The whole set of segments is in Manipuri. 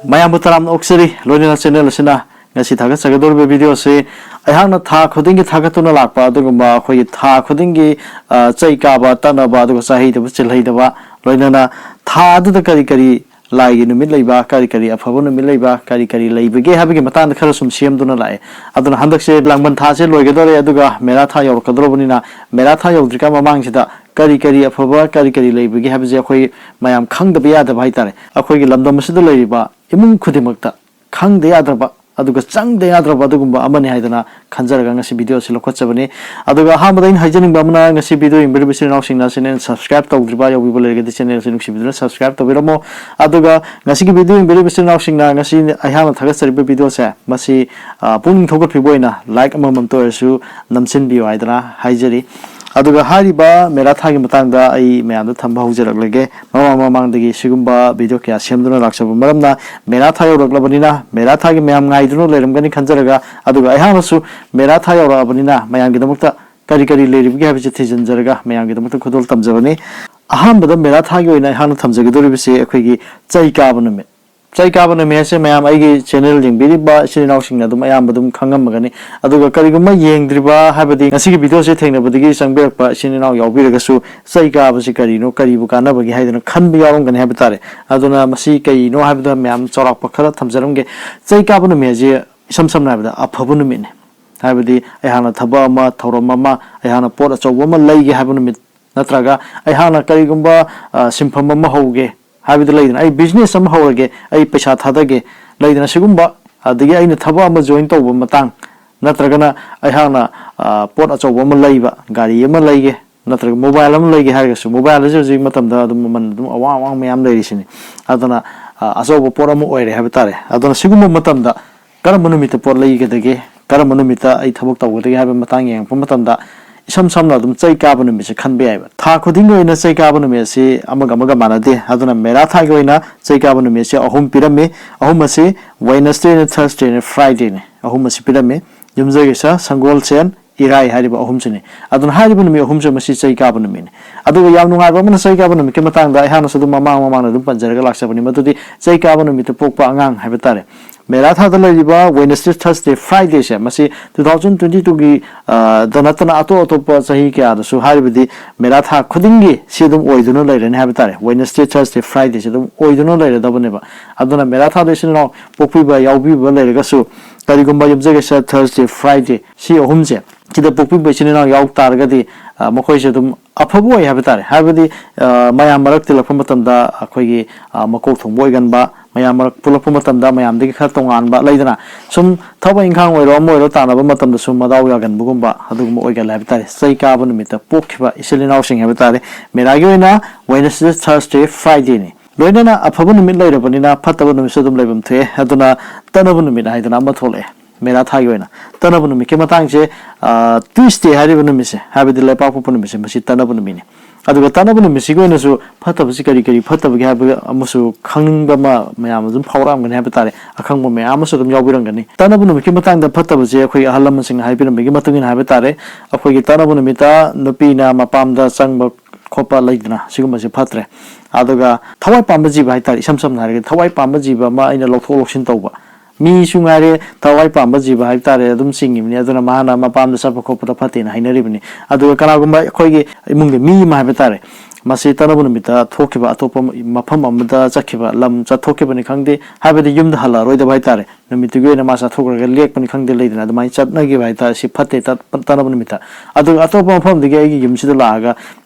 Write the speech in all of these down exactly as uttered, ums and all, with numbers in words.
ꯃꯌꯥꯝꯕꯨ ꯇꯔꯥꯝꯅ ꯑꯣꯛꯆꯔꯤ꯫ ꯂꯣꯏꯅꯅ ꯆꯦꯅꯦꯜ ꯑꯁꯤꯅ ꯉꯁꯤ ꯊꯥꯒꯠꯆꯒꯗꯧꯔꯤꯕ ꯚꯤꯗꯤꯑꯣꯁꯤ ꯑꯩꯍꯥꯛꯅ ꯊꯥ ꯈꯨꯗꯤꯡꯒꯤ ꯊꯥꯒꯠꯇꯨꯅ ꯂꯥꯛꯄ ꯑꯗꯨꯒꯨꯝꯕ ꯑꯩꯈꯣꯏꯒꯤ ꯊꯥ ꯈꯨꯗꯤꯡꯒꯤ, ꯑ, ꯆꯩ ꯀꯥꯕ, ꯇꯠꯅꯕ, ꯑꯗꯨꯒ ꯆꯥꯍꯩꯗꯕ, ꯆꯤꯜꯍꯩꯗꯕ, ꯂꯣꯏꯅꯅ ꯊꯥ ꯑꯗꯨꯗ ꯀꯔꯤ ꯀꯔꯤ ꯂꯥꯏꯒꯤ ꯅꯨꯃꯤꯠ ꯂꯩꯕ, ꯀꯔꯤ ꯀꯔꯤ ꯑꯐꯕ ꯅꯨꯃꯤꯠ ꯂꯩꯕ, ꯀꯔꯤ ꯀꯔꯤ ꯂꯩꯕꯒꯦ ꯍꯥꯏꯕꯒꯤ ꯃꯇꯥꯡꯗ ꯈꯔ ꯁꯨꯝ ꯁꯦꯝꯗꯨꯅ ꯂꯥꯛꯑꯦ꯫ ꯑꯗꯨꯅ ꯍꯟꯗꯛꯁꯦ ꯂꯥꯡꯕꯟ ꯊꯥꯁꯦ ꯂꯣꯏꯒꯗꯧꯔꯦ, ꯑꯗꯨꯒ ꯃꯦꯔꯥ ꯊꯥ ꯌꯧꯔꯛꯀꯗꯧꯔꯕꯅꯤꯅ, ꯃꯦꯔꯥ ꯊꯥ ꯌꯧꯗ꯭ꯔꯤꯀꯥꯟ ꯃꯃꯥꯡꯁꯤꯗ ꯀꯔꯤ ꯀꯔꯤ ꯑꯐꯕ, ꯀꯔꯤ ꯀꯔꯤ ꯂꯩꯕꯒꯦ ꯍꯥꯏꯕꯁꯦ ꯑꯩꯈꯣꯏ ꯃꯌꯥꯝ ꯈꯪꯗꯕ ꯌꯥꯗꯕ ꯍꯥꯏꯇꯥꯔꯦ꯫ ꯑꯩꯈꯣꯏꯒꯤ ꯂꯝꯗꯝ ꯑꯁꯤꯗ ꯂꯩꯔꯤꯕ ꯏꯃꯨꯡ ꯈꯨꯗꯤꯡꯃꯛꯇ ꯈꯪꯗ ꯌꯥꯗ꯭ꯔꯕ, ꯑꯗꯨꯒ ꯆꯪꯗ ꯌꯥꯗ꯭ꯔꯕ ꯑꯗꯨꯒꯨꯝꯕ ꯑꯃꯅꯤ ꯍꯥꯏꯗꯅ ꯈꯟꯖꯔꯒ ꯉꯁꯤ ꯚꯤꯗꯤꯑꯣ ꯑꯁꯤ ꯂꯧꯈꯠꯆꯕꯅꯤ꯫ ꯑꯗꯨꯒ ꯑꯍꯥꯟꯕꯗ ꯑꯩꯅ ꯍꯥꯏꯖꯅꯤꯡꯕ ꯑꯃꯅ, ꯉꯁꯤ ꯚꯤꯗꯤꯑꯣ ꯌꯦꯡꯕꯤꯔꯤꯕ ꯏꯆꯤꯜ ꯏꯅꯥꯎꯁꯤꯡꯅ ꯆꯦꯅꯦꯜ ꯁꯕꯁꯀ꯭ꯔꯥꯏꯕ ꯇꯧꯗ꯭ꯔꯤꯕ ꯌꯥꯎꯕꯤꯕ ꯂꯩꯔꯒꯗꯤ ꯆꯦꯅꯦꯜ ꯑꯁꯤ ꯅꯨꯡꯁꯤꯕꯤꯗꯨꯅ ꯁꯕꯁꯀ꯭ꯔꯥꯏꯕ ꯇꯧꯕꯤꯔꯝꯃꯣ꯫ ꯑꯗꯨꯒ ꯉꯁꯤꯒꯤ ꯚꯤꯗꯤꯑꯣ ꯌꯦꯡꯕꯤꯔꯤꯕ ꯏꯆꯤꯜ ꯏꯅꯥꯎꯁꯤꯡꯅ ꯉꯁꯤ ꯑꯩꯍꯥꯛꯅ ꯊꯥꯒꯠꯆꯔꯤꯕ ꯚꯤꯗꯤꯑꯣꯁꯦ, ꯃꯁꯤ, ꯑ, ꯄꯨꯛꯅꯤꯡ ꯊꯧꯒꯠꯄꯤꯕ ꯑꯣꯏꯅ ꯂꯥꯏꯛ ꯑꯃꯃꯝꯇ ꯑꯣꯏꯔꯁꯨ ꯅꯝꯁꯤꯟꯕꯤꯌꯨ ꯍꯥꯏꯗꯅ ꯍꯥꯏꯖꯔꯤ꯫ ꯑꯗꯨꯒ ꯍꯥꯏꯔꯤꯕ ꯃꯦꯔꯥ ꯊꯥꯒꯤ ꯃꯇꯥꯡꯗ ꯑꯩ ꯃꯌꯥꯝꯗ ꯊꯝꯕ ꯍꯧꯖꯔꯛꯂꯒꯦ꯫ ꯃꯃꯥꯡ ꯃꯃꯥꯡꯗꯒꯤ ꯁꯤꯒꯨꯝꯕ ꯚꯤꯗꯤꯑꯣ ꯀꯌꯥ ꯁꯦꯝꯗꯨꯅ ꯂꯥꯛꯆꯕ ꯃꯔꯝꯅ, ꯃꯦꯔꯥ ꯊꯥ ꯌꯧꯔꯛꯂꯕꯅꯤꯅ ꯃꯦꯔꯥ ꯊꯥꯒꯤ ꯃꯌꯥꯝ ꯉꯥꯏꯗꯨꯅ ꯂꯩꯔꯝꯒꯅꯤ ꯈꯟꯖꯔꯒ, ꯑꯗꯨꯒ ꯑꯩꯍꯥꯛꯅꯁꯨ ꯃꯦꯔꯥ ꯊꯥ ꯌꯧꯔꯛꯑꯕꯅꯤꯅ ꯃꯌꯥꯝꯒꯤꯗꯃꯛꯇ ꯀꯔꯤ ꯀꯔꯤ ꯂꯩꯔꯤꯕꯒꯦ ꯍꯥꯏꯕꯁꯤ ꯊꯤꯖꯤꯟꯖꯔꯒ ꯃꯌꯥꯝꯒꯤꯗꯃꯛꯇ ꯈꯨꯗꯣꯜ ꯇꯝꯖꯕꯅꯤ꯫ ꯑꯍꯥꯟꯕꯗ ꯃꯦꯔꯥ ꯊꯥꯒꯤ ꯑꯣꯏꯅ ꯑꯩꯍꯥꯛꯅ ꯊꯝꯖꯒꯗꯧꯔꯤꯕꯁꯤ ꯑꯩꯈꯣꯏꯒꯤ ꯆꯩ ꯀꯥꯕ ꯅꯨꯃꯤꯠ꯫ ꯆꯩ ꯀꯥꯕ ꯅꯨꯃꯤꯠ ꯑꯁꯦ ꯃꯌꯥꯝ ꯑꯩꯒꯤ ꯆꯦꯅꯦꯜ ꯌꯦꯡꯕꯤꯔꯤꯕ ꯏꯆꯤꯜ ꯏꯅꯥꯎꯁꯤꯡꯅ ꯑꯗꯨꯝ ꯑꯌꯥꯝꯕ ꯑꯗꯨꯝ ꯈꯪꯉꯝꯃꯒꯅꯤ꯫ ꯑꯗꯨꯒ ꯀꯔꯤꯒꯨꯝꯕ ꯌꯦꯡꯗ꯭ꯔꯤꯕ, ꯍꯥꯏꯕꯗꯤ ꯉꯁꯤꯒꯤ ꯚꯤꯗꯤꯑꯣꯁꯦ ꯊꯦꯡꯅꯕꯗꯒꯤ ꯆꯪꯕꯤꯔꯛꯄ ꯏꯆꯤꯜ ꯏꯅꯥꯎ ꯌꯥꯎꯕꯤꯔꯒꯁꯨ ꯆꯩ ꯀꯥꯕꯁꯤ ꯀꯔꯤꯅꯣ, ꯀꯔꯤꯕꯨ ꯀꯥꯟꯅꯕꯒꯦ ꯍꯥꯏꯗꯅ ꯈꯟꯕ ꯌꯥꯎꯔꯝꯒꯅꯤ ꯍꯥꯏꯕ ꯇꯥꯔꯦ꯫ ꯑꯗꯨꯅ ꯃꯁꯤ ꯀꯔꯤꯅꯣ ꯍꯥꯏꯕꯗ ꯃꯌꯥꯝ ꯆꯥꯎꯔꯥꯛꯄ ꯈꯔ ꯊꯝꯖꯔꯝꯒꯦ꯫ ꯆꯩ ꯀꯥꯕ ꯅꯨꯃꯤꯠ ꯑꯁꯤ ꯏꯁꯝ ꯁꯝꯅ ꯍꯥꯏꯔꯕꯗ ꯑꯐꯕ ꯅꯨꯃꯤꯠꯅꯤ꯫ ꯍꯥꯏꯕꯗꯤ ꯑꯩꯍꯥꯛꯅ ꯊꯕꯛ ꯑꯃ, ꯊꯧꯔꯝ ꯑꯃ, ꯑꯩꯍꯥꯛꯅ ꯄꯣꯠ ꯑꯆꯧꯕ ꯑꯃ ꯂꯩꯒꯦ ꯍꯥꯏꯕ ꯅꯨꯃꯤꯠ, ꯅꯠꯇ꯭ꯔꯒ ꯑꯩꯍꯥꯛꯅ ꯀꯔꯤꯒꯨꯝꯕ, ꯑ, ꯁꯤꯟꯐꯝ ꯑꯃ ꯍꯧꯒꯦ ꯍꯥꯏꯕꯗꯤ ꯂꯩꯗꯅ, ꯑꯩ ꯕꯤꯖꯤꯅꯦꯁ ꯑꯃ ꯍꯧꯔꯒꯦ, ꯑꯩ ꯄꯩꯁꯥ ꯊꯥꯗꯒꯦ ꯂꯩꯗꯅ, ꯁꯤꯒꯨꯝꯕ, ꯑꯗꯒꯤ ꯑꯩꯅ ꯊꯕꯛ ꯑꯃ ꯖꯣꯏꯟ ꯇꯧꯕ ꯃꯇꯥꯡ, ꯅꯠꯇ꯭ꯔꯒꯅ ꯑꯩꯍꯥꯛꯅ, ꯑ, ꯄꯣꯠ ꯑꯆꯧꯕ ꯑꯃ ꯂꯩꯕ, ꯒꯥꯔꯤ ꯑꯃ ꯂꯩꯒꯦ, ꯅꯠꯇ꯭ꯔꯒ ꯃꯣꯕꯥꯏꯜ ꯑꯃ ꯂꯩꯒꯦ ꯍꯥꯏꯔꯒꯁꯨ, ꯃꯣꯕꯥꯏꯜ ꯑꯁꯤ ꯍꯧꯖꯤꯛ ꯃꯇꯝꯗ ꯑꯗꯨꯝ ꯃꯃꯜ ꯑꯗꯨꯝ ꯑꯋꯥꯡ ꯑꯋꯥꯡ ꯃꯌꯥꯝ ꯂꯩꯔꯤꯁꯤꯅꯤ꯫ ꯑꯗꯨꯅ, ꯑ, ꯑꯆꯧꯕ ꯄꯣꯠ ꯑꯃ ꯑꯣꯏꯔꯦ ꯍꯥꯏꯕ ꯇꯥꯔꯦ꯫ ꯑꯗꯨꯅ ꯁꯤꯒꯨꯝꯕ ꯃꯇꯝꯗ ꯀꯔꯝꯕ ꯅꯨꯃꯤꯠꯇ ꯄꯣꯠ ꯂꯩꯒꯗꯒꯦ, ꯀꯔꯝꯕ ꯅꯨꯃꯤꯠꯇ ꯑꯩ ꯊꯕꯛ ꯇꯧꯒꯗꯒꯦ ꯍꯥꯏꯕ ꯃꯇꯥꯡ ꯌꯦꯡꯉꯛꯄ ꯃꯇꯝꯗ, ꯏꯁꯝ ꯁꯝꯅ ꯑꯗꯨꯝ ꯆꯩ ꯀꯥꯕ ꯅꯨꯃꯤꯠꯁꯦ ꯈꯟꯕ ꯌꯥꯏꯕ꯫ ꯊꯥ ꯈꯨꯗꯤꯡꯒꯤ ꯑꯣꯏꯅ ꯆꯩ ꯀꯥꯕ ꯅꯨꯃꯤꯠ ꯑꯁꯤ ꯑꯃꯒ ꯑꯃꯒ ꯃꯥꯟꯅꯗꯦ꯫ ꯑꯗꯨꯅ ꯃꯦꯔꯥ ꯊꯥꯒꯤ ꯑꯣꯏꯅ ꯆꯩ ꯀꯥꯕ ꯅꯨꯃꯤꯠꯁꯦ ꯑꯍꯨꯝ ꯄꯤꯔꯝꯃꯤ꯫ ꯑꯍꯨꯝ ꯑꯁꯤ Wednesday ꯅꯦ, Thursday ꯅꯦ, Friday ꯅꯦ꯫ ꯑꯍꯨꯝ ꯑꯁꯤ ꯄꯤꯔꯝꯃꯤ꯫ ꯌꯨꯝꯖꯀꯩꯁ, ꯁꯪꯒꯣꯜꯁꯦꯟ, ꯏꯔꯥꯏ ꯍꯥꯏꯔꯤꯕ ꯑꯍꯨꯝꯁꯤꯅꯤ꯫ ꯑꯗꯨꯅ ꯍꯥꯏꯔꯤꯕ ꯅꯨꯃꯤꯠ ꯑꯍꯨꯝꯁꯦ ꯃꯁꯤ ꯆꯩ ꯀꯥꯕ ꯅꯨꯃꯤꯠꯅꯤ꯫ ꯑꯗꯨꯒ ꯌꯥꯝ ꯅꯨꯡꯉꯥꯏꯕ ꯑꯃꯅ, ꯆꯩ ꯀꯥꯕ ꯅꯨꯃꯤꯠꯀꯤ ꯃꯇꯥꯡꯗ ꯑꯩꯍꯥꯛꯅꯁꯨ ꯑꯗꯨꯝ ꯃꯃꯥꯡ ꯃꯃꯥꯡꯗ ꯑꯗꯨꯝ ꯄꯟꯖꯔꯒ ꯂꯥꯛꯆꯕꯅꯤ, ꯃꯗꯨꯗꯤ ꯆꯩ ꯀꯥꯕ ꯅꯨꯃꯤꯠꯇ ꯄꯣꯛꯄ ꯑꯉꯥꯡ ꯍꯥꯏꯕ ꯇꯥꯔꯦ, ꯃꯦꯔꯥ ꯊꯥꯗ ꯂꯩꯔꯤꯕ Wednesday, Thursday, Fridayꯁꯦ, ꯃꯁꯤ two thousand twenty twoꯒꯤ ꯗ ꯅꯠꯇꯅ ꯑꯇꯣꯞ ꯑꯇꯣꯞꯄ ꯆꯍꯤ ꯀꯌꯥꯗꯁꯨ, ꯍꯥꯏꯔꯤꯕꯗꯤ ꯃꯦꯔꯥ ꯊꯥ ꯈꯨꯗꯤꯡꯒꯤ ꯁꯤ ꯑꯗꯨꯝ ꯑꯣꯏꯗꯨꯅ ꯂꯩꯔꯅꯤ ꯍꯥꯏꯕ ꯇꯥꯔꯦ꯫ Wednesday, Thursday, Fridayꯁꯦ ꯑꯗꯨꯝ ꯑꯣꯏꯗꯨꯅ ꯂꯩꯔꯗꯕꯅꯦꯕ꯫ ꯑꯗꯨꯅ ꯃꯦꯔꯥ ꯊꯥꯗ ꯏꯆꯤꯟ ꯏꯅꯥꯎ ꯄꯣꯛꯄꯤꯕ ꯌꯥꯎꯕꯤꯕ ꯂꯩꯔꯒꯁꯨ, ꯀꯔꯤꯒꯨꯝꯕ ꯌꯨꯝꯖꯀꯩꯁ Thursday, Friday ꯁꯤ ꯑꯍꯨꯝꯁꯦ ꯁꯤꯗ ꯄꯣꯛꯄꯤꯕ ꯏꯆꯤꯟ ꯏꯅꯥꯎ ꯌꯥꯎ ꯇꯥꯔꯒꯗꯤ, ꯑ, ꯃꯈꯣꯏꯁꯦ ꯑꯗꯨꯝ ꯑꯐꯕ ꯑꯣꯏ ꯍꯥꯏꯕ ꯇꯥꯔꯦ꯫ ꯍꯥꯏꯕꯗꯤ, ꯑ, ꯃꯌꯥꯝ ꯃꯔꯛ ꯇꯤꯜꯂꯛꯄ ꯃꯇꯝꯗ ꯑꯩꯈꯣꯏꯒꯤ, ꯑ, ꯃꯀꯣꯛ ꯊꯣꯡꯕ ꯑꯣꯏꯒꯟꯕ, ꯃꯌꯥꯝ ꯃꯔꯛ ꯄꯨꯜꯂꯛꯄ ꯃꯇꯝꯗ ꯃꯌꯥꯝꯗꯒꯤ ꯈꯔ ꯇꯣꯉꯥꯟꯕ ꯂꯩꯗꯅ, ꯁꯨꯝ ꯊꯕꯛ ꯏꯪꯈꯥꯡ ꯑꯣꯏꯔꯣ ꯑꯃ ꯑꯣꯏꯔꯣ ꯇꯥꯟꯅꯕ ꯃꯇꯝꯗꯁꯨ ꯃꯗꯥꯎ ꯌꯥꯒꯟꯕꯒꯨꯝꯕ ꯑꯗꯨꯒꯨꯝꯕ ꯑꯣꯏꯒꯜꯂꯦ ꯍꯥꯏꯕ ꯇꯥꯔꯦ꯫ ꯆꯩ ꯀꯥꯕ ꯅꯨꯃꯤꯠꯇ ꯄꯣꯛꯈꯤꯕ ꯏꯆꯤꯜ ꯏꯅꯥꯎꯁꯤꯡ ꯍꯥꯏꯕ ꯇꯥꯔꯦ꯫ ꯃꯦꯔꯥꯒꯤ ꯑꯣꯏꯅ Wednesday, Thursday, Fridayꯅꯤ꯫ ꯂꯣꯏꯅꯅ ꯑꯐꯕ ꯅꯨꯃꯤꯠ ꯂꯩꯔꯕꯅꯤꯅ ꯐꯠꯇꯕ ꯅꯨꯃꯤꯠꯁꯨ ꯑꯗꯨꯝ ꯂꯩꯐꯝ ꯊꯣꯛꯑꯦ꯫ ꯑꯗꯨꯅ ꯇꯠꯅꯕ ꯅꯨꯃꯤꯠ ꯍꯥꯏꯗꯅ ꯑꯃ ꯊꯣꯛꯂꯛꯑꯦ꯫ ꯃꯦꯔꯥ ꯊꯥꯒꯤ ꯑꯣꯏꯅ ꯇꯠꯅꯕ ꯅꯨꯃꯤꯠꯀꯤ ꯃꯇꯥꯡꯁꯦ, ꯑ, Tuesday ꯍꯥꯏꯔꯤꯕ ꯅꯨꯃꯤꯠꯁꯦ, ꯍꯥꯏꯕꯗꯤ ꯂꯩꯄꯥꯛꯄꯣꯛꯄ ꯅꯨꯃꯤꯠꯁꯦ, ꯃꯁꯤ ꯇꯠꯅꯕ ꯅꯨꯃꯤꯠꯅꯤ꯫ ꯑꯗꯨꯒ ꯇꯠꯅꯕ ꯅꯨꯃꯤꯠꯁꯤꯒꯤ ꯑꯣꯏꯅꯁꯨ ꯐꯠꯇꯕꯁꯤ ꯀꯔꯤ ꯀꯔꯤ ꯐꯠꯇꯕꯒꯦ ꯍꯥꯏꯕ ꯑꯃꯁꯨ ꯈꯪꯅꯤꯡꯕ ꯑꯃ ꯃꯌꯥꯝ ꯑꯗꯨꯝ ꯐꯥꯎꯔꯛꯑꯝꯒꯅꯤ ꯍꯥꯏꯕ ꯇꯥꯔꯦ꯫ ꯑꯈꯪꯕ ꯃꯌꯥꯝ ꯑꯃꯁꯨ ꯑꯗꯨꯝ ꯌꯥꯎꯕꯤꯔꯝꯒꯅꯤ꯫ ꯇꯠꯅꯕ ꯅꯨꯃꯤꯠꯀꯤ ꯃꯇꯥꯡꯗ ꯐꯠꯇꯕꯁꯦ ꯑꯩꯈꯣꯏꯒꯤ ꯑꯍꯜ ꯂꯃꯟꯁꯤꯡꯅ ꯍꯥꯏꯕꯤꯔꯝꯕꯒꯤ ꯃꯇꯨꯡ ꯏꯟꯅ ꯍꯥꯏꯕ ꯇꯥꯔꯦ, ꯑꯩꯈꯣꯏꯒꯤ ꯇꯠꯅꯕ ꯅꯨꯃꯤꯠꯇ ꯅꯨꯄꯤꯅ ꯃꯄꯥꯝꯗ ꯆꯪꯕ ꯈꯣꯠꯄ ꯂꯩꯗꯅ, ꯁꯤꯒꯨꯝꯕꯁꯦ ꯐꯠꯇ꯭ꯔꯦ꯫ ꯑꯗꯨꯒ ꯊꯋꯥꯏ ꯄꯥꯟꯕ ꯖꯤꯕ ꯍꯥꯏꯇꯥꯔꯦ, ꯏꯁꯝ ꯁꯝꯅ ꯍꯥꯏꯔꯒꯗꯤ ꯊꯋꯥꯏ ꯄꯥꯟꯕ ꯖꯤꯕ ꯑꯃ ꯑꯩꯅ ꯂꯧꯊꯣꯛ ꯂꯧꯁꯤꯟ ꯇꯧꯕ, ꯃꯤꯁꯨ ꯉꯥꯏꯔꯦ, ꯊꯋꯥꯏ ꯄꯥꯟꯕ ꯖꯤꯕ ꯍꯥꯏꯕ ꯇꯥꯔꯦ, ꯑꯗꯨꯝ ꯆꯤꯡꯉꯤꯕꯅꯤ꯫ ꯑꯗꯨꯅ ꯃꯥꯅ ꯃꯄꯥꯝꯗ ꯆꯠꯄ ꯈꯣꯠꯄꯗ ꯐꯠꯇꯦꯅ ꯍꯥꯏꯅꯔꯤꯕꯅꯤ꯫ ꯑꯗꯨꯒ ꯀꯅꯥꯒꯨꯝꯕ ꯑꯩꯈꯣꯏꯒꯤ ꯏꯃꯨꯡꯒꯤ ꯃꯤ ꯑꯃ ꯍꯥꯏꯕ ꯇꯥꯔꯦ, ꯃꯁꯤ ꯇꯠꯅꯕ ꯅꯨꯃꯤꯠꯇ ꯊꯣꯛꯈꯤꯕ, ꯑꯇꯣꯞꯄ ꯃꯐꯝ ꯑꯃꯗ ꯆꯠꯈꯤꯕ, ꯂꯝ ꯆꯠꯊꯣꯛꯈꯤꯕꯅꯤ ꯈꯪꯗꯦ, ꯍꯥꯏꯕꯗꯤ ꯌꯨꯝꯗ ꯍꯜꯂꯛꯑꯔꯣꯏꯗꯕ ꯍꯥꯏ ꯇꯥꯔꯦ, ꯅꯨꯃꯤꯠꯇꯨꯒꯤ ꯑꯣꯏꯅ ꯃꯥ ꯆꯠꯊꯣꯛꯈ꯭ꯔꯒ ꯂꯦꯛꯄꯅꯤ ꯈꯪꯗꯦ, ꯂꯩꯗꯅ, ꯑꯗꯨꯃꯥꯏꯅ ꯆꯠꯅꯈꯤꯕ ꯍꯥꯏ ꯇꯥꯔꯦ, ꯁꯤ ꯐꯠꯇꯦ꯫ ꯇꯠ-, ꯇꯠꯅꯕ ꯅꯨꯃꯤꯠꯇ꯫ ꯑꯗꯨꯒ ꯑꯇꯣꯞꯄ ꯃꯐꯝꯗꯒꯤ ꯑꯩꯒꯤ ꯌꯨꯝꯁꯤꯗ ꯂꯥꯛꯑꯒ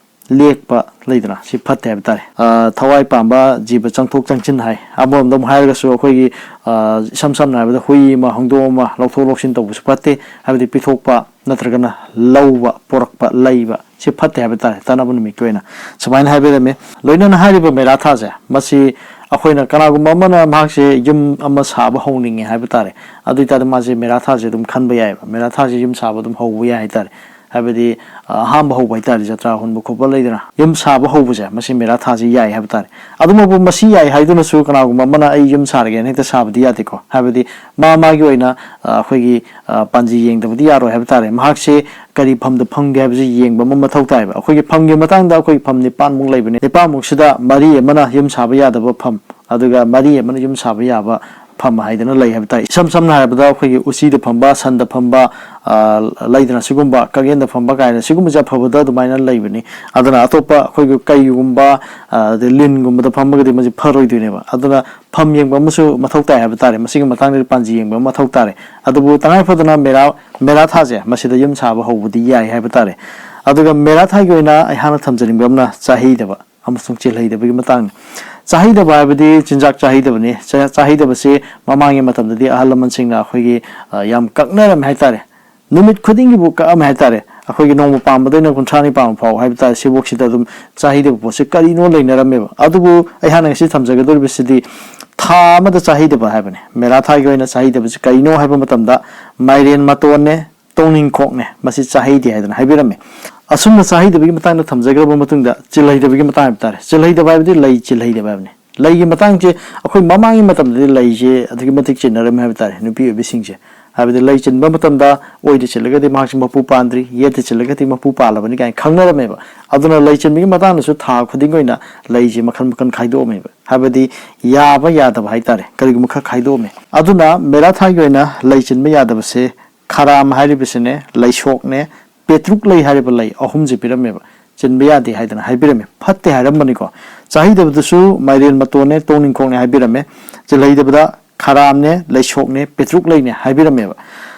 ꯂꯦꯛꯄ ꯂꯩꯗꯅ, ꯁꯤ ꯐꯠꯇꯦ ꯍꯥꯏꯕ ꯇꯥꯔꯦ꯫ ꯑ, ꯊꯋꯥꯏ ꯄꯥꯟꯕ ꯖꯤꯕ ꯆꯪꯊꯣꯛ ꯆꯪꯁꯤꯟ ꯍꯥꯏ꯫ ꯑꯃꯔꯣꯝꯗ ꯑꯃꯨꯛ ꯍꯥꯏꯔꯒꯁꯨ ꯑꯩꯈꯣꯏꯒꯤ, ꯑ, ꯏꯁꯝ ꯁꯝꯅ ꯍꯥꯏꯔꯕꯗ ꯍꯨꯏ ꯑꯃ, ꯍꯧꯗꯣꯡ ꯑꯃ ꯂꯧꯊꯣꯛ ꯂꯧꯁꯤꯟ ꯇꯧꯕꯁꯨ ꯐꯠꯇꯦ, ꯍꯥꯏꯕꯗꯤ ꯄꯤꯊꯣꯛꯄ ꯅꯠꯇ꯭ꯔꯒꯅ ꯂꯧꯕ, ꯄꯣꯔꯛꯄ, ꯂꯩꯕ, ꯁꯤ ꯐꯠꯇꯦ ꯍꯥꯏꯕ ꯇꯥꯔꯦ, ꯇꯠꯅꯕ ꯅꯨꯃꯤꯠꯀꯤ ꯑꯣꯏꯅ꯫ ꯁꯨꯃꯥꯏꯅ ꯍꯥꯏꯕꯤꯔꯝꯃꯤ꯫ ꯂꯣꯏꯅꯅ ꯍꯥꯏꯔꯤꯕ ꯃꯦꯔꯥ ꯊꯥꯁꯦ, ꯃꯁꯤ ꯑꯩꯈꯣꯏꯅ, ꯀꯅꯥꯒꯨꯝꯕ ꯑꯃꯅ ꯃꯍꯥꯛꯁꯦ ꯌꯨꯝ ꯑꯃ ꯁꯥꯕ ꯍꯧꯅꯤꯡꯉꯦ ꯍꯥꯏꯕ ꯇꯥꯔꯦ, ꯑꯗꯨ ꯑꯣꯏꯇꯥꯔꯗꯤ ꯃꯥꯁꯦ ꯃꯦꯔꯥ ꯊꯥꯁꯦ ꯑꯗꯨꯝ ꯈꯟꯕ ꯌꯥꯏꯑꯕ, ꯃꯦꯔꯥ ꯊꯥꯁꯦ ꯌꯨꯝ ꯁꯥꯕ ꯑꯗꯨꯝ ꯍꯧꯕ ꯌꯥꯏ ꯍꯥꯏꯇꯥꯔꯦ꯫ ꯍꯥꯏꯕꯗꯤ ꯑ, ꯑꯍꯥꯟꯕ ꯍꯧꯕ ꯍꯥꯏꯇꯥꯔꯦ, ꯖꯇ꯭ꯔꯥ ꯍꯣꯟꯕ ꯈꯣꯠꯄ ꯂꯩꯗꯅ, ꯌꯨꯝ ꯁꯥꯕ ꯍꯧꯕꯁꯦ, ꯃꯁꯤ ꯃꯦꯔꯥ ꯊꯥꯁꯤ ꯌꯥꯏ ꯍꯥꯏꯕ ꯇꯥꯔꯦ꯫ ꯑꯗꯨꯃꯛꯄꯨ ꯃꯁꯤ ꯌꯥꯏ ꯍꯥꯏꯗꯨꯅꯁꯨ ꯀꯅꯥꯒꯨꯝꯕ ꯑꯃꯅ "ꯑꯩ ꯌꯨꯝ ꯁꯥꯔꯒꯦꯅ" ꯍꯦꯛꯇ ꯁꯥꯕꯗꯤ ꯌꯥꯗꯦꯀꯣ꯫ ꯍꯥꯏꯕꯗꯤ ꯃꯥ ꯃꯥꯒꯤ ꯑꯣꯏꯅ ꯑ, ꯑꯩꯈꯣꯏꯒꯤ ꯑ, ꯄꯥꯟꯖꯤ ꯌꯦꯡꯗꯕꯗꯤ ꯌꯥꯔꯣꯏ ꯍꯥꯏꯕ ꯇꯥꯔꯦ꯫ ꯃꯍꯥꯛꯁꯦ ꯀꯔꯤ ꯐꯝꯗ ꯐꯝꯒꯦ ꯍꯥꯏꯕꯁꯤ ꯌꯦꯡꯕ ꯑꯃ ꯃꯊꯧ ꯇꯥꯏꯕ꯫ ꯑꯩꯈꯣꯏꯒꯤ ꯐꯝꯒꯤ ꯃꯇꯥꯡꯗ ꯑꯩꯈꯣꯏꯒꯤ ꯐꯝ ꯅꯤꯄꯥꯟꯃꯨꯛ ꯂꯩꯕꯅꯤ꯫ ꯅꯤꯄꯥꯟꯃꯨꯛꯁꯤꯗ ꯃꯔꯤ ꯑꯃꯅ ꯌꯨꯝ ꯁꯥꯕ ꯌꯥꯗꯕ ꯐꯝ, ꯑꯗꯨꯒ ꯃꯔꯤ ꯑꯃꯅ ꯌꯨꯝ ꯁꯥꯕ ꯌꯥꯕ ꯐꯝ ꯍꯥꯏꯗꯅ ꯂꯩ ꯍꯥꯏꯕ ꯇꯥꯔꯦ꯫ ꯏꯁꯝ ꯁꯝꯅ ꯍꯥꯏꯔꯕꯗ, ꯑꯩꯈꯣꯏꯒꯤ ꯎꯆꯤꯗ ꯐꯝꯕ, ꯁꯟꯗ ꯐꯝꯕ, ꯑ, ꯂꯩꯗꯅ, ꯁꯤꯒꯨꯝꯕ ꯀꯛꯌꯦꯟꯗ ꯐꯝꯕ ꯀꯥꯏꯅ, ꯁꯤꯒꯨꯝꯕꯁꯦ ꯑꯐꯕꯗ ꯑꯗꯨꯃꯥꯏꯅ ꯂꯩꯕꯅꯤ꯫ ꯑꯗꯨꯅ ꯑꯇꯣꯞꯄ ꯑꯩꯈꯣꯏꯒꯤ ꯀꯩꯒꯨꯝꯕ, ꯑ, ꯑꯗꯩ ꯂꯤꯟꯒꯨꯝꯕꯗ ꯐꯝꯃꯒꯗꯤ ꯃꯁꯤ ꯐꯔꯣꯏꯗꯣꯏꯅꯦꯕ꯫ ꯑꯗꯨꯅ ꯐꯝ ꯌꯦꯡꯕ ꯑꯃꯁꯨ ꯃꯊꯧ ꯇꯥꯏ ꯍꯥꯏꯕ ꯇꯥꯔꯦ꯫ ꯃꯁꯤꯒꯤ ꯃꯇꯥꯡꯗꯗꯤ ꯄꯥꯟꯖꯤ ꯌꯦꯡꯕ ꯑꯃ ꯃꯊꯧ ꯇꯥꯔꯦ꯫ ꯑꯗꯨꯕꯨ ꯇꯉꯥꯏ ꯐꯗꯅ ꯃꯦꯔꯥ, ꯃꯦꯔꯥ ꯊꯥꯁꯦ, ꯃꯁꯤꯗ ꯌꯨꯝ ꯁꯥꯕ ꯍꯧꯕꯗꯤ ꯌꯥꯏ ꯍꯥꯏꯕ ꯇꯥꯔꯦ꯫ ꯑꯗꯨꯒ ꯃꯦꯔꯥ ꯊꯥꯒꯤ ꯑꯣꯏꯅ ꯑꯩꯍꯥꯛꯅ ꯊꯝꯖꯅꯤꯡꯕ ꯑꯃꯅ ꯆꯥꯍꯩꯗꯕ ꯑꯃꯁꯨꯡ ꯆꯤꯜꯍꯩꯗꯕꯒꯤ ꯃꯇꯥꯡꯅꯤ꯫ ꯆꯥꯍꯩꯗꯕ ꯍꯥꯏꯕꯗꯤ ꯆꯤꯟꯖꯥꯛ ꯆꯥꯍꯩꯗꯕꯅꯤ꯫ ꯆꯥ-, ꯆꯥꯍꯩꯗꯕꯁꯤ ꯃꯃꯥꯡꯒꯤ ꯃꯇꯝꯗꯗꯤ ꯑꯍꯜ ꯂꯃꯟꯁꯤꯡꯅ ꯑꯩꯈꯣꯏꯒꯤ, ꯑ, ꯌꯥꯝ ꯀꯛꯅꯔꯝꯃꯦ ꯍꯥꯏꯇꯥꯔꯦ꯫ ꯅꯨꯃꯤꯠ ꯈꯨꯗꯤꯡꯒꯤꯕꯨ ꯀꯛꯑꯝꯃꯦ ꯍꯥꯏꯇꯥꯔꯦ꯫ ꯑꯩꯈꯣꯏꯒꯤ ꯅꯣꯡꯃ ꯄꯥꯟꯕꯗꯩꯅ ꯀꯨꯟꯊ꯭ꯔꯥꯅꯤ ꯄꯥꯟꯕ ꯐꯥꯎ ꯍꯥꯏꯕ ꯇꯥꯔꯦ, ꯁꯤꯕꯣꯛꯁꯤꯗ ꯑꯗꯨꯝ ꯆꯥꯍꯩꯗꯕ ꯄꯣꯠꯁꯦ ꯀꯔꯤꯅꯣ ꯂꯩꯅꯔꯝꯃꯦꯕ꯫ ꯑꯗꯨꯕꯨ ꯑꯩꯍꯥꯛꯅ ꯉꯁꯤ ꯊꯝꯖꯒꯗꯧꯔꯤꯕꯁꯤꯗꯤ ꯊꯥ ꯑꯃꯗ ꯆꯥꯍꯩꯗꯕ ꯍꯥꯏꯕꯅꯤ꯫ ꯃꯦꯔꯥ ꯊꯥꯒꯤ ꯑꯣꯏꯅ ꯆꯥꯍꯩꯗꯕꯁꯤ ꯀꯔꯤꯅꯣ ꯍꯥꯏꯕ ꯃꯇꯝꯗ ꯃꯥꯏꯔꯦꯟ ꯃꯇꯣꯟꯅꯦ, ꯇꯣꯡꯅꯤꯡꯈꯣꯛꯅꯦ, ꯃꯁꯤ ꯆꯥꯍꯩꯗꯦ ꯍꯥꯏꯗꯅ ꯍꯥꯏꯕꯤꯔꯝꯃꯤ꯫ ꯑꯁꯨꯝꯅ ꯆꯥꯍꯩꯗꯕꯒꯤ ꯃꯇꯥꯡꯗ ꯊꯝꯖꯈ꯭ꯔꯕ ꯃꯇꯨꯡꯗ ꯆꯤꯜꯍꯩꯗꯕꯒꯤ ꯃꯇꯥꯡ ꯍꯥꯏꯕ ꯇꯥꯔꯦ꯫ ꯆꯤꯜꯍꯩꯗꯕ ꯍꯥꯏꯕꯗꯤ ꯂꯩ ꯆꯤꯜꯍꯩꯗꯕ ꯍꯥꯏꯕꯅꯤ꯫ ꯂꯩꯒꯤ ꯃꯇꯥꯡꯁꯦ ꯑꯩꯈꯣꯏ ꯃꯃꯥꯡꯒꯤ ꯃꯇꯝꯗꯗꯤ ꯂꯩꯁꯦ ꯑꯗꯨꯛꯀꯤ ꯃꯇꯤꯛ ꯆꯤꯟꯅꯔꯝꯃꯤ ꯍꯥꯏꯕ ꯇꯥꯔꯦ, ꯅꯨꯄꯤ ꯑꯣꯏꯕꯤꯁꯤꯡꯁꯦ꯫ ꯍꯥꯏꯕꯗꯤ ꯂꯩ ꯆꯤꯟꯕ ꯃꯇꯝꯗ ꯑꯣꯏꯗ ꯆꯤꯜꯂꯒꯗꯤ ꯃꯍꯥꯛꯁꯦ ꯃꯄꯨ ꯄꯥꯟꯗ꯭ꯔꯤ, ꯌꯦꯠꯇ ꯆꯤꯜꯂꯒꯗꯤ ꯃꯄꯨ ꯄꯥꯜꯂꯕꯅꯤ ꯀꯥꯏꯅ ꯈꯪꯅꯔꯝꯃꯦꯕ꯫ ꯑꯗꯨꯅ ꯂꯩ ꯆꯤꯟꯕꯒꯤ ꯃꯇꯥꯡꯗꯁꯨ ꯊꯥ ꯈꯨꯗꯤꯡꯒꯤ ꯑꯣꯏꯅ ꯂꯩꯁꯦ ꯃꯈꯜ ꯃꯈꯜ ꯈꯥꯏꯗꯣꯛꯑꯝꯃꯦꯕ꯫ ꯍꯥꯏꯕꯗꯤ ꯌꯥꯕ ꯌꯥꯗꯕ ꯍꯥꯏꯇꯥꯔꯦ, ꯀꯔꯤꯒꯨꯝꯕ ꯈꯔ ꯈꯥꯏꯗꯣꯛꯑꯝꯃꯦ꯫ ꯑꯗꯨꯅ ꯃꯦꯔꯥ ꯊꯥꯒꯤ ꯑꯣꯏꯅ ꯂꯩ ꯆꯤꯟꯕ ꯌꯥꯗꯕꯁꯦ ꯈꯔꯥꯝ ꯍꯥꯏꯔꯤꯕꯁꯤꯅꯦ, ꯂꯩꯁꯣꯛꯅꯦ, ꯄꯦꯇ꯭ꯔꯨꯛ ꯂꯩ ꯍꯥꯏꯔꯤꯕ ꯂꯩ ꯑꯍꯨꯝꯁꯦ ꯄꯤꯔꯝꯃꯦꯕ꯫ ꯆꯤꯟꯕ ꯌꯥꯗꯦ ꯍꯥꯏꯗꯅ ꯍꯥꯏꯕꯤꯔꯝꯃꯤ, ꯐꯠꯇꯦ ꯍꯥꯏꯔꯝꯕꯅꯤꯀꯣ꯫ ꯆꯥꯍꯩꯗꯕꯗꯁꯨ ꯃꯥꯏꯔꯦꯟ ꯃꯇꯣꯟꯅꯦ, ꯇꯣꯡꯅꯤꯡꯈꯣꯛꯅꯦ ꯍꯥꯏꯕꯤꯔꯝꯃꯦ꯫ ꯆꯤꯜꯍꯩꯗꯕꯗ ꯈꯔꯥꯝꯅꯦ, ꯂꯩꯁꯣꯛꯅꯦ, ꯄꯦꯇ꯭ꯔꯨꯛ ꯂꯩꯅꯦ ꯍꯥꯏꯕꯤꯔꯝꯃꯦꯕ꯫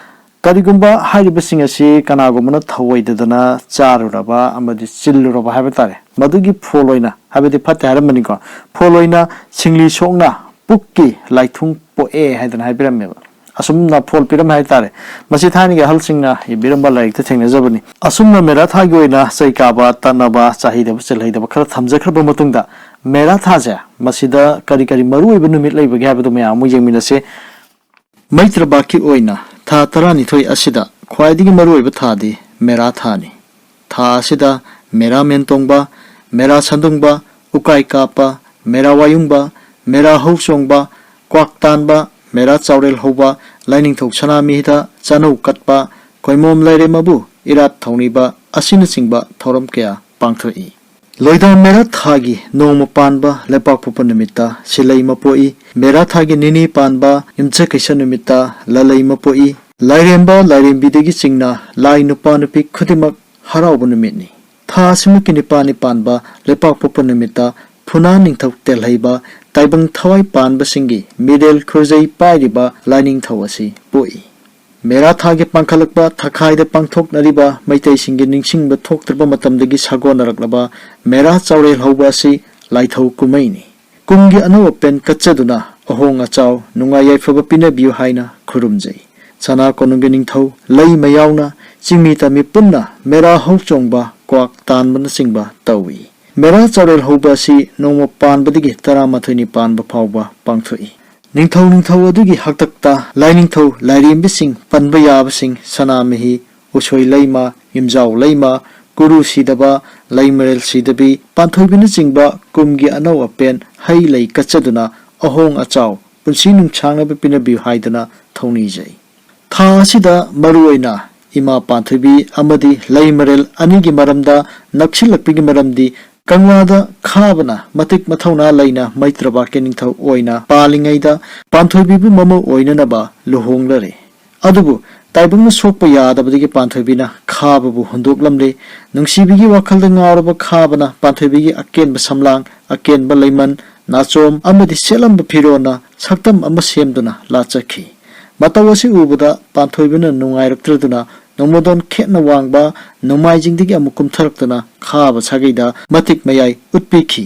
ꯀꯔꯤꯒꯨꯝꯕ ꯍꯥꯏꯔꯤꯕꯁꯤꯡ ꯑꯁꯤ ꯀꯅꯥꯒꯨꯝꯕꯅ ꯊꯧꯑꯣꯏꯗꯗꯅ ꯆꯥꯔꯨꯔꯕ ꯑꯃꯗꯤ ꯆꯤꯜꯂꯨꯔꯕ ꯍꯥꯏꯕ ꯇꯥꯔꯦ, ꯃꯗꯨꯒꯤ ꯐꯣꯜ ꯑꯣꯏꯅ, ꯍꯥꯏꯕꯗꯤ ꯐꯠꯇꯦ ꯍꯥꯏꯔꯝꯕꯅꯤꯀꯣ, ꯐꯣꯜ ꯑꯣꯏꯅ ꯁꯤꯡꯂꯤ ꯁꯣꯛꯅ ꯄꯨꯛꯀꯤ ꯂꯥꯏꯊꯨꯡ ꯄꯣꯛꯑꯦ ꯍꯥꯏꯗꯅ ꯍꯥꯏꯕꯤꯔꯝꯃꯦꯕ꯫ ꯑꯁꯨꯝꯅ ꯐꯣꯜ ꯄꯤꯔꯝꯃꯦ ꯍꯥꯏꯇꯥꯔꯦ꯫ ꯃꯁꯤ ꯊꯥꯏꯅꯒꯤ ꯑꯍꯜꯁꯤꯡꯅ ꯏꯕꯤꯔꯝꯕ ꯂꯥꯏꯔꯤꯛꯇ ꯊꯦꯡꯅꯖꯕꯅꯤ꯫ ꯑꯁꯨꯝꯅ ꯃꯦꯔꯥ ꯊꯥꯒꯤ ꯑꯣꯏꯅ ꯆꯩ ꯀꯥꯕ, ꯇꯠꯅꯕ, ꯆꯥꯍꯩꯗꯕ, ꯆꯤꯜꯍꯩꯗꯕ ꯈꯔ ꯊꯝꯖꯈ꯭ꯔꯕ ꯃꯇꯨꯡꯗ, ꯃꯦꯔꯥ ꯊꯥꯁꯦ, ꯃꯁꯤꯗ ꯀꯔꯤ ꯀꯔꯤ ꯃꯔꯨꯑꯣꯏꯕ ꯅꯨꯃꯤꯠ ꯂꯩꯕꯒꯦ ꯍꯥꯏꯕꯗꯨ ꯃꯌꯥꯝ ꯑꯃꯨꯛ ꯌꯦꯡꯃꯤꯟꯅꯁꯤ꯫ ꯃꯩꯇ꯭ꯔꯕꯥꯛꯀꯤ ꯑꯣꯏꯅ ꯊꯥ ꯇꯔꯥꯅꯤꯊꯣꯏ ꯑꯁꯤꯗ ꯈ꯭ꯋꯥꯏꯗꯒꯤ ꯃꯔꯨꯑꯣꯏꯕ ꯊꯥꯗꯤ ꯃꯦꯔꯥ ꯊꯥꯅꯤ꯫ ꯊꯥ ꯑꯁꯤꯗ ꯃꯦꯔꯥ ꯃꯦꯟ ꯇꯣꯡꯕ, ꯃꯦꯔꯥ ꯁꯟꯗꯨꯡꯕ, ꯎꯀꯥꯏ ꯀꯥꯞꯄ, ꯃꯦꯔꯥ ꯋꯥꯌꯨꯡꯕ, ꯃꯦꯔꯥ ꯍꯧ ꯆꯣꯡꯕ, ꯀ꯭ꯋꯥꯛ ꯇꯥꯟꯕ, ꯃꯦꯔꯥ ꯆꯥꯎꯔꯦꯜ ꯍꯧꯕ, ꯂꯥꯏꯅꯤꯡꯊꯧ ꯁꯅꯥꯃꯍꯤꯗ ꯆꯥꯅꯧ ꯀꯠꯄ, ꯀꯣꯏꯃꯣꯝ ꯂꯥꯏꯔꯦꯝ ꯑꯕꯨ ꯏꯔꯥꯠ ꯊꯧꯅꯤꯕ ꯑꯁꯤꯅꯆꯤꯡꯕ ꯊꯧꯔꯝ ꯀꯌꯥ ꯄꯥꯡꯊꯣꯛꯏ꯫ ꯂꯣꯏꯗꯥ ꯃꯦꯔꯥ ꯊꯥꯒꯤ ꯅꯣꯡꯃ ꯄꯥꯟꯕ ꯂꯩꯄꯥꯛꯄꯣꯛꯄ ꯅꯨꯃꯤꯠꯇ ꯁꯤꯂꯩꯃ ꯄꯣꯛꯏ꯫ ꯃꯦꯔꯥ ꯊꯥꯒꯤ ꯅꯤꯅꯤ ꯄꯥꯟꯕ ꯌꯨꯝꯁꯀꯩꯁ ꯅꯨꯃꯤꯠꯇ ꯂꯥꯂꯩꯃ ꯄꯣꯛꯏ꯫ ꯂꯥꯏꯔꯦꯝꯕ ꯂꯥꯏꯔꯦꯝꯕꯤꯗꯒꯤ ꯆꯤꯡꯅ ꯂꯥꯏ ꯅꯨꯄꯥ ꯅꯨꯄꯤ ꯈꯨꯗꯤꯡꯃꯛ ꯍꯔꯥꯎꯕ ꯅꯨꯃꯤꯠꯅꯤ꯫ ꯊꯥ ꯑꯁꯤꯃꯛꯀꯤ ꯅꯤꯄꯥꯜꯅꯤ ꯄꯥꯟꯕ ꯂꯩꯄꯥꯛꯄꯣꯛꯄ ꯅꯨꯃꯤꯠꯇ ꯐꯨꯅꯥ ꯅꯤꯡꯊꯧ ꯇꯦꯜꯍꯩꯕ ꯇꯥꯏꯕꯪ ꯊꯋꯥꯏ ꯄꯥꯟꯕꯁꯤꯡꯒꯤ ꯃꯤꯔꯦꯜ ꯈꯨꯔꯖꯩ ꯄꯥꯏꯔꯤꯕ ꯂꯥꯏꯅꯤꯡꯊꯧ ꯑꯁꯤ ꯄꯣꯛꯏ꯫ ꯃꯦꯔꯥ ꯊꯥꯒꯤ ꯄꯥꯡꯈꯠꯂꯛꯄ ꯊꯥꯈꯥꯏꯗ ꯄꯥꯡꯊꯣꯛꯅꯔꯤꯕ ꯃꯩꯇꯩꯁꯤꯡꯒꯤ ꯅꯤꯡꯁꯤꯡꯕ ꯊꯣꯛꯇ꯭ꯔꯕ ꯃꯇꯝꯗꯒꯤ ꯁꯥꯒꯣꯟꯅꯔꯛꯂꯕ ꯃꯦꯔꯥ ꯆꯥꯎꯔꯦꯜ ꯍꯧꯕ ꯑꯁꯤ ꯂꯥꯏꯊꯧ ꯀꯨꯝꯍꯩꯅꯤ꯫ ꯀꯨꯝꯒꯤ ꯑꯅꯧ ꯑꯄꯦꯟ ꯀꯠꯆꯗꯨꯅ ꯑꯍꯣꯡ ꯑꯆꯥꯎ ꯅꯨꯡꯉꯥꯏ ꯌꯥꯏꯐꯕ ꯄꯤꯅꯕꯤꯌꯨ ꯍꯥꯏꯅ ꯈꯨꯔꯨꯝꯖꯩ꯫ ꯁꯅꯥ ꯀꯣꯅꯨꯡꯒꯤ ꯅꯤꯡꯊꯧ ꯂꯩꯃ ꯌꯥꯎꯅ ꯆꯤꯡꯃꯤ ꯇꯝꯃꯤ ꯄꯨꯟꯅ ꯃꯦꯔꯥ ꯍꯧ ꯆꯣꯡꯕ, ꯀ꯭ꯋꯥꯛ ꯇꯥꯟꯕꯅꯆꯤꯡꯕ ꯇꯧꯏ꯫ ꯃꯦꯔꯥ ꯆꯥꯎꯔꯦꯜ ꯍꯧꯕ ꯑꯁꯤ ꯅꯣꯡꯃ ꯄꯥꯟꯕꯗꯒꯤ ꯇꯔꯥꯃꯥꯊꯣꯏꯅꯤ ꯄꯥꯟꯕ ꯐꯥꯎꯕ ꯄꯥꯡꯊꯣꯛꯏ꯫ ꯅꯤꯡꯊꯧ ꯅꯤꯡꯊꯧ ꯑꯗꯨꯒꯤ ꯍꯥꯛꯇꯛꯇ ꯂꯥꯏꯅꯤꯡꯊꯧ ꯂꯥꯏꯔꯦꯝꯕꯤꯁꯤꯡ ꯄꯟꯕ ꯌꯥꯕꯁꯤꯡ ꯁꯅꯥꯃꯍꯤ, ꯎꯁꯣꯏ ꯂꯩꯃ, ꯌꯨꯝꯖꯥꯎ ꯂꯩꯃ, ꯀꯨꯔꯨ ꯁꯤꯗꯕ, ꯂꯩꯃꯔꯦꯜ ꯁꯤꯗꯕꯤ, ꯄꯥꯟꯊꯣꯏꯕꯤꯅꯆꯤꯡꯕ ꯀꯨꯝꯒꯤ ꯑꯅꯧ ꯑꯄꯦꯟ ꯍꯩ ꯂꯩ ꯀꯠꯆꯗꯨꯅ ꯑꯍꯣꯡ ꯑꯆꯥꯎ ꯄꯨꯟꯁꯤ ꯅꯨꯡꯁꯥꯡꯅꯕ ꯄꯤꯅꯕꯤꯌꯨ ꯍꯥꯏꯗꯨꯅ ꯊꯧꯅꯤꯖꯩ꯫ ꯊꯥ ꯑꯁꯤꯗ ꯃꯔꯨꯑꯣꯏꯅ ꯏꯃꯥ ꯄꯥꯟꯊꯣꯏꯕꯤ ꯑꯃꯗꯤ ꯂꯩꯃꯔꯦꯜ ꯑꯅꯤꯒꯤ ꯃꯔꯝꯗ ꯅꯛꯁꯤꯜꯂꯛꯄꯒꯤ ꯃꯔꯝꯗꯤ ꯀꯪꯂꯥꯗ ꯈꯥꯕꯅ ꯃꯇꯤꯛ ꯃꯊꯧꯅꯥ ꯂꯩꯅ ꯃꯩꯇ꯭ꯔꯕꯥꯛꯀꯤ ꯅꯤꯡꯊꯧ ꯑꯣꯏꯅ ꯄꯥꯜꯂꯤꯉꯩꯗ ꯄꯥꯟꯊꯣꯏꯕꯤꯕꯨ ꯃꯃꯧ ꯑꯣꯏꯅꯅꯕ ꯂꯨꯍꯣꯡꯂꯔꯦ꯫ ꯑꯗꯨꯕꯨ ꯇꯥꯏꯕꯪꯅ ꯁꯣꯛꯄ ꯌꯥꯗꯕꯗꯒꯤ ꯄꯥꯟꯊꯣꯏꯕꯤꯅ ꯈꯥꯕꯕꯨ ꯍꯨꯟꯗꯣꯛꯂꯝꯂꯦ꯫ ꯅꯨꯡꯁꯤꯕꯤꯒꯤ ꯋꯥꯈꯜꯗ ꯉꯥꯎꯔꯕ ꯈꯥꯕꯅ ꯄꯥꯟꯊꯣꯏꯕꯤꯒꯤ ꯑꯀꯦꯟꯕ ꯁꯝꯂꯥꯡ, ꯑꯀꯦꯟꯕ ꯂꯩꯃꯟ, ꯅꯥꯆꯣꯝ ꯑꯃꯗꯤ ꯁꯦꯠꯂꯝꯕ ꯐꯤꯔꯣꯟꯅ ꯁꯛꯇꯝ ꯑꯃ ꯁꯦꯝꯗꯨꯅ ꯂꯥꯠꯆꯈꯤ꯫ ꯃꯇꯧ ꯑꯁꯤ ꯎꯕꯗ ꯄꯥꯟꯊꯣꯏꯕꯤꯅ ꯅꯨꯡꯉꯥꯏꯔꯛꯇ꯭ꯔꯗꯨꯅ ꯅꯣꯡꯃꯗꯣꯟ ꯈꯦꯠꯅ ꯋꯥꯡꯕ ꯅꯣꯡꯃꯥꯏꯖꯤꯡꯗꯒꯤ ꯑꯃꯨꯛ ꯀꯨꯝꯊꯔꯛꯇꯨꯅ ꯈꯥꯕ ꯁꯥꯒꯩꯗ ꯃꯇꯤꯛ ꯃꯌꯥꯏ ꯎꯠꯄꯤꯈꯤ꯫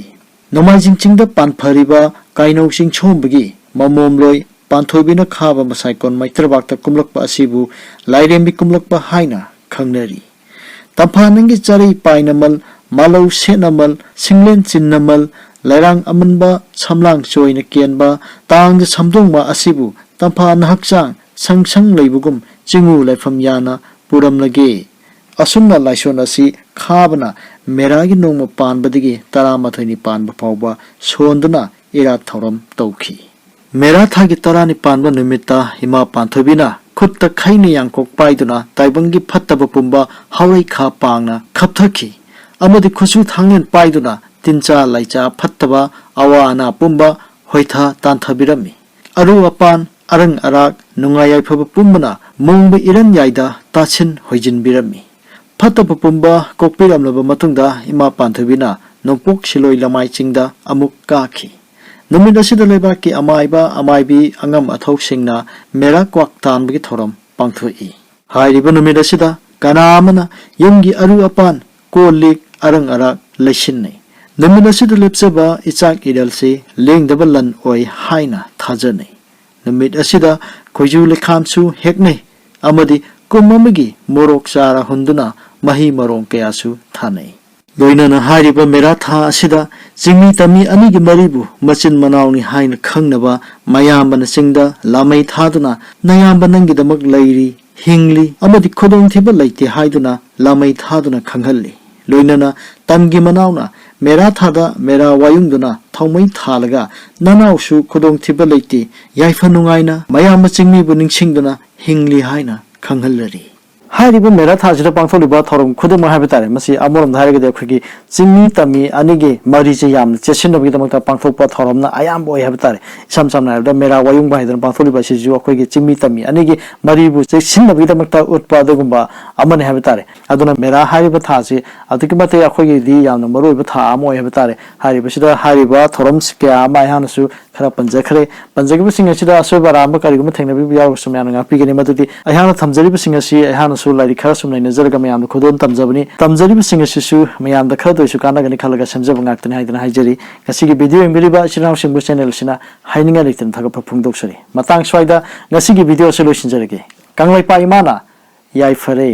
ꯅꯣꯡꯃꯥꯏꯖꯤꯡ ꯆꯤꯡꯗ ꯄꯥꯟꯐꯔꯤꯕ ꯀꯥꯏꯅꯧ ꯆꯤꯡꯁꯣꯝꯕꯒꯤ ꯃꯃꯣꯝꯂꯣꯏ ꯄꯥꯟꯊꯣꯏꯕꯤꯅ ꯈꯥꯕ ꯃꯁꯥꯏꯀꯣꯟ ꯃꯩꯇ꯭ꯔꯕꯥꯛꯇ ꯀꯨꯝꯂꯛꯄ ꯑꯁꯤꯕꯨ ꯂꯥꯏꯔꯦꯝꯕꯤ ꯀꯨꯝꯂꯛꯄ ꯍꯥꯏꯅ ꯈꯪꯅꯔꯤ꯫ ꯇꯝꯐꯥ ꯅꯪꯒꯤ ꯆꯔꯩ ꯄꯥꯏꯅꯃꯜ, ꯃꯥꯂꯧ ꯁꯦꯠꯅꯃꯜ, ꯁꯤꯡꯂꯦꯟ ꯆꯤꯟꯅꯃꯜ, ꯂꯩꯔꯥꯡ ꯑꯃꯟꯕ, ꯁꯝꯂꯥꯡ ꯆꯣꯏꯅ ꯀꯦꯟꯕ, ꯇꯥꯡꯗ ꯁꯝꯗꯣꯡꯕ ꯑꯁꯤꯕꯨ ꯇꯝꯐꯥ ꯅꯍꯛꯆꯥꯡ ꯁꯪ ꯁꯪ ꯂꯩꯕꯒꯨꯝ ꯆꯤꯡꯉꯨ ꯂꯩꯐꯝ ꯌꯥꯅ ꯄꯨꯔꯝꯂꯒꯦ꯫ ꯑꯁꯨꯝꯅ ꯂꯥꯏꯁꯣꯟ ꯑꯁꯤ ꯈꯥꯕꯅ ꯃꯦꯔꯥꯒꯤ ꯅꯣꯡꯃ ꯄꯥꯟꯕꯗꯒꯤ ꯇꯔꯥꯃꯥꯊꯣꯏꯅꯤ ꯄꯥꯟꯕ ꯐꯥꯎꯕ ꯁꯣꯟꯗꯨꯅ ꯏꯔꯥꯠ ꯊꯧꯔꯝ ꯇꯧꯈꯤ꯫ ꯃꯦꯔꯥ ꯊꯥꯒꯤ ꯇꯔꯥꯅꯤ ꯄꯥꯟꯕ ꯅꯨꯃꯤꯠꯇ ꯏꯃꯥ ꯄꯥꯟꯊꯣꯏꯕꯤꯅ ꯈꯨꯠꯇ ꯈꯩꯅ ꯌꯥꯡꯀꯣꯛ ꯄꯥꯏꯗꯨꯅ ꯇꯥꯏꯕꯪꯒꯤ ꯐꯠꯇꯕ ꯄꯨꯝꯕ ꯍꯥꯎꯔꯩꯈꯥ ꯄꯥꯡꯅ ꯈꯞꯊꯈꯤ ꯑꯃꯗꯤ ꯈꯨꯠꯁꯨ ꯊꯥꯡꯂꯦꯟ ꯄꯥꯏꯗꯨꯅ ꯇꯤꯟꯆꯥ ꯂꯥꯏꯆꯥ ꯐꯠꯇꯕ ꯑꯋꯥ ꯑꯅꯥ ꯄꯨꯝꯕ ꯍꯣꯏꯊꯥ ꯇꯥꯟꯊꯕꯤꯔꯝꯃꯤ꯫ ꯑꯔꯨ ꯑꯄꯥꯟ, ꯑꯔꯪ ꯑꯔꯥꯛ, ꯅꯨꯡꯉꯥꯏ ꯌꯥꯏꯐꯕ ꯄꯨꯝꯕꯅ ꯃꯣꯡꯕ ꯏꯔꯟ ꯌꯥꯏꯗ ꯇꯥꯁꯤꯟ ꯍꯣꯏꯖꯤꯟꯕꯤꯔꯝꯃꯤ꯫ ꯐꯠꯇꯕ ꯄꯨꯝꯕ ꯀꯣꯛꯄꯤꯔꯝꯂꯕ ꯃꯇꯨꯡꯗ ꯏꯃꯥ ꯄꯥꯟꯊꯣꯏꯕꯤꯅ ꯅꯣꯡꯄꯣꯛ ꯁꯤꯂꯣꯏ ꯂꯃꯥꯏ ꯆꯤꯡꯗ ꯑꯃꯨꯛ ꯀꯥꯈꯤ꯫ ꯅꯨꯃꯤꯠ ꯑꯁꯤꯗ ꯂꯩꯕꯥꯛꯀꯤ ꯑꯃꯥꯏꯕ, ꯑꯃꯥꯏꯕꯤ, ꯑꯉꯝ ꯑꯊꯧꯁꯤꯡꯅ ꯃꯦꯔꯥ ꯀ꯭ꯋꯥꯛ ꯇꯥꯟꯕꯒꯤ ꯊꯧꯔꯝ ꯄꯥꯡꯊꯣꯛꯏ꯫ ꯍꯥꯏꯔꯤꯕ ꯅꯨꯃꯤꯠ ꯑꯁꯤꯗ ꯀꯅꯥ ꯑꯃꯅ ꯌꯨꯝꯒꯤ ꯑꯔꯨ ꯑꯄꯥꯟ, ꯀꯣꯜ ꯂꯤꯛ, ꯑꯔꯪ ꯑꯔꯥꯛ ꯂꯩꯁꯤꯟꯅꯩ꯫ ꯅꯨꯃꯤꯠ ꯑꯁꯤꯗ ꯂꯦꯞꯆꯕ ꯏꯆꯥꯛ ꯏꯔꯦꯜꯁꯤ ꯂꯦꯡꯗꯕ ꯂꯟ ꯑꯣꯏ ꯍꯥꯏꯅ ꯊꯥꯖꯅꯩ꯫ ꯅꯨꯃꯤꯠ ꯑꯁꯤꯗ ꯈꯣꯏꯖꯨ ꯂꯩꯈꯥꯝꯁꯨ ꯍꯦꯛꯅꯩ ꯑꯃꯗꯤ ꯀꯨꯝ ꯑꯃꯒꯤ ꯃꯣꯔꯣꯛ ꯆꯥꯔ ꯍꯨꯟꯗꯨꯅ ꯃꯍꯩ ꯃꯔꯣꯡ ꯀꯌꯥꯁꯨ ꯊꯥꯅꯩ꯫ ꯂꯣꯏꯅꯅ ꯍꯥꯏꯔꯤꯕ ꯃꯦꯔꯥ ꯊꯥ ꯑꯁꯤꯗ ꯆꯤꯡꯃꯤ ꯇꯝꯃꯤ ꯑꯅꯤꯒꯤ ꯃꯔꯤꯕꯨ ꯃꯆꯤꯟ ꯃꯅꯥꯎꯅꯤ ꯍꯥꯏꯅ ꯈꯪꯅꯕ ꯃꯌꯥꯝꯕꯅ ꯆꯤꯡꯗ ꯂꯥꯃꯩ ꯊꯥꯗꯨꯅ "ꯅꯌꯥꯝꯕ ꯅꯪꯒꯤꯗꯃꯛ ꯂꯩꯔꯤ, ꯍꯤꯡꯂꯤ ꯑꯃꯗꯤ ꯈꯨꯗꯣꯡꯊꯤꯕ ꯂꯩꯇꯦ" ꯍꯥꯏꯗꯨꯅ ꯂꯥꯃꯩ ꯊꯥꯗꯨꯅ ꯈꯪꯍꯜꯂꯤ꯫ ꯂꯣꯏꯅꯅ ꯇꯝꯒꯤ ꯃꯅꯥꯎꯅ ꯃꯦꯔꯥ ꯊꯥꯗ ꯃꯦꯔꯥ ꯋꯥꯌꯨꯡꯗꯨꯅ ꯊꯥꯎꯃꯩ ꯊꯥꯜꯂꯒ "ꯅꯅꯥꯎꯁꯨ ꯈꯨꯗꯣꯡꯊꯤꯕ ꯂꯩꯇꯦ, ꯌꯥꯏꯐ ꯅꯨꯡꯉꯥꯏꯅ ꯃꯌꯥꯝꯕ ꯆꯤꯡꯃꯤꯕꯨ ꯅꯤꯡꯁꯤꯡꯗꯨꯅ ꯍꯤꯡꯂꯤ" ꯍꯥꯏꯅ ꯈꯪꯍꯜꯂꯔꯤ꯫ ꯍꯥꯏꯔꯤꯕ ꯃꯦꯔꯥ ꯊꯥꯁꯤꯗ ꯄꯥꯡꯊꯣꯛꯂꯤꯕ ꯊꯧꯔꯝ ꯈꯨꯗꯤꯡꯃꯛ ꯍꯥꯏꯕ ꯇꯥꯔꯦ, ꯃꯁꯤ ꯑꯃꯔꯣꯝꯗ ꯍꯥꯏꯔꯒꯗꯤ ꯑꯩꯈꯣꯏꯒꯤ ꯆꯤꯡꯃꯤ ꯇꯝꯃꯤ ꯑꯅꯤꯒꯤ ꯃꯔꯤꯁꯦ ꯌꯥꯝꯅ ꯆꯦꯠꯁꯤꯟꯅꯕꯒꯤꯗꯃꯛꯇ ꯄꯥꯡꯊꯣꯛꯄ ꯊꯧꯔꯝꯅ ꯑꯌꯥꯝꯕ ꯑꯣꯏ ꯍꯥꯏꯕ ꯇꯥꯔꯦ꯫ ꯏꯁꯝ ꯁꯝꯅ ꯍꯥꯏꯔꯕꯗ ꯃꯦꯔꯥ ꯋꯥꯌꯨꯡꯕ ꯍꯥꯏꯗꯅ ꯄꯥꯡꯊꯣꯛꯂꯤꯕ ꯑꯁꯤꯁꯨ ꯑꯩꯈꯣꯏꯒꯤ ꯆꯤꯡꯃꯤ ꯇꯝꯃꯤ ꯑꯅꯤꯒꯤ ꯃꯔꯤꯕꯨ ꯆꯦꯠꯁꯤꯟꯅꯕꯒꯤꯗꯃꯛꯇ ꯎꯠꯄ ꯑꯗꯨꯒꯨꯝꯕ ꯑꯃꯅꯤ ꯍꯥꯏꯕ ꯇꯥꯔꯦ꯫ ꯑꯗꯨꯅ ꯃꯦꯔꯥ ꯍꯥꯏꯔꯤꯕ ꯊꯥꯁꯤ ꯑꯗꯨꯛꯀꯤ ꯃꯇꯤꯛ ꯑꯩꯈꯣꯏꯒꯤꯗꯤ ꯌꯥꯝꯅ ꯃꯔꯨ ꯑꯣꯏꯕ ꯊꯥ ꯑꯃ ꯑꯣꯏ ꯍꯥꯏꯕ ꯇꯥꯔꯦ꯫ ꯍꯥꯏꯔꯤꯕꯁꯤꯗ ꯍꯥꯏꯔꯤꯕ ꯊꯧꯔꯝ ꯀꯌꯥ ꯑꯃ ꯑꯩꯍꯥꯛꯅꯁꯨ ꯈꯔ ꯄꯟꯖꯈ꯭ꯔꯦ꯫ ꯄꯟꯖꯈꯤꯕꯁꯤꯡ ꯑꯁꯤꯗ ꯑꯁꯣꯏꯕ ꯑꯔꯥꯟꯕ ꯀꯔꯤꯒꯨꯝꯕ ꯊꯦꯡꯅꯕꯤꯕ ꯌꯥꯎꯔꯒꯁꯨ ꯃꯌꯥꯝꯅ ꯉꯥꯛꯄꯤꯒꯅꯤ꯫ ꯃꯗꯨꯗꯤ ꯑꯩꯍꯥꯛꯅ ꯊꯝꯖꯔꯤꯕꯁꯤꯡ ꯑꯁꯤ ꯑꯩꯍꯥꯛꯅꯁꯨ ꯂꯥꯏꯔꯤꯛ ꯈꯔ ꯁꯨꯝ ꯅꯩꯅꯖꯔꯒ ꯃꯌꯥꯝꯗ ꯈꯨꯗꯣꯜ ꯇꯝꯖꯕꯅꯤ꯫ ꯇꯝꯖꯔꯤꯕꯁꯤꯡ ꯑꯁꯤꯁꯨ ꯃꯌꯥꯝꯗ ꯈꯔꯗ ꯑꯣꯏꯁꯨ ꯀꯥꯟꯅꯒꯅꯤ ꯈꯜꯂꯒ ꯁꯦꯝꯖꯕ ꯉꯥꯛꯇꯅꯤ ꯍꯥꯏꯗꯨꯅ ꯍꯥꯏꯖꯔꯤ꯫ ꯉꯁꯤꯒꯤ ꯚꯤꯗꯤꯑꯣ ꯌꯦꯡꯕꯤꯔꯤꯕ ꯏꯆꯤꯜ ꯏꯅꯥꯎꯁꯤꯡꯕꯨ ꯆꯦꯅꯦꯜ ꯑꯁꯤꯅ ꯍꯥꯏꯅꯤꯡꯉꯥꯏ ꯂꯩꯇꯅ ꯊꯥꯒꯠꯄ ꯐꯣꯡꯗꯣꯛꯆꯔꯤ꯫ ꯃꯇꯥꯡ ꯁ꯭ꯋꯥꯏꯗ ꯉꯁꯤꯒꯤ ꯚꯤꯗꯤꯑꯣ ꯑꯁꯤ ꯂꯣꯏꯁꯤꯟꯖꯔꯒꯦ꯫ ꯀꯪꯂꯩꯄꯥꯛ ꯏꯃꯥꯅ ꯌꯥꯏꯐꯔꯦ꯫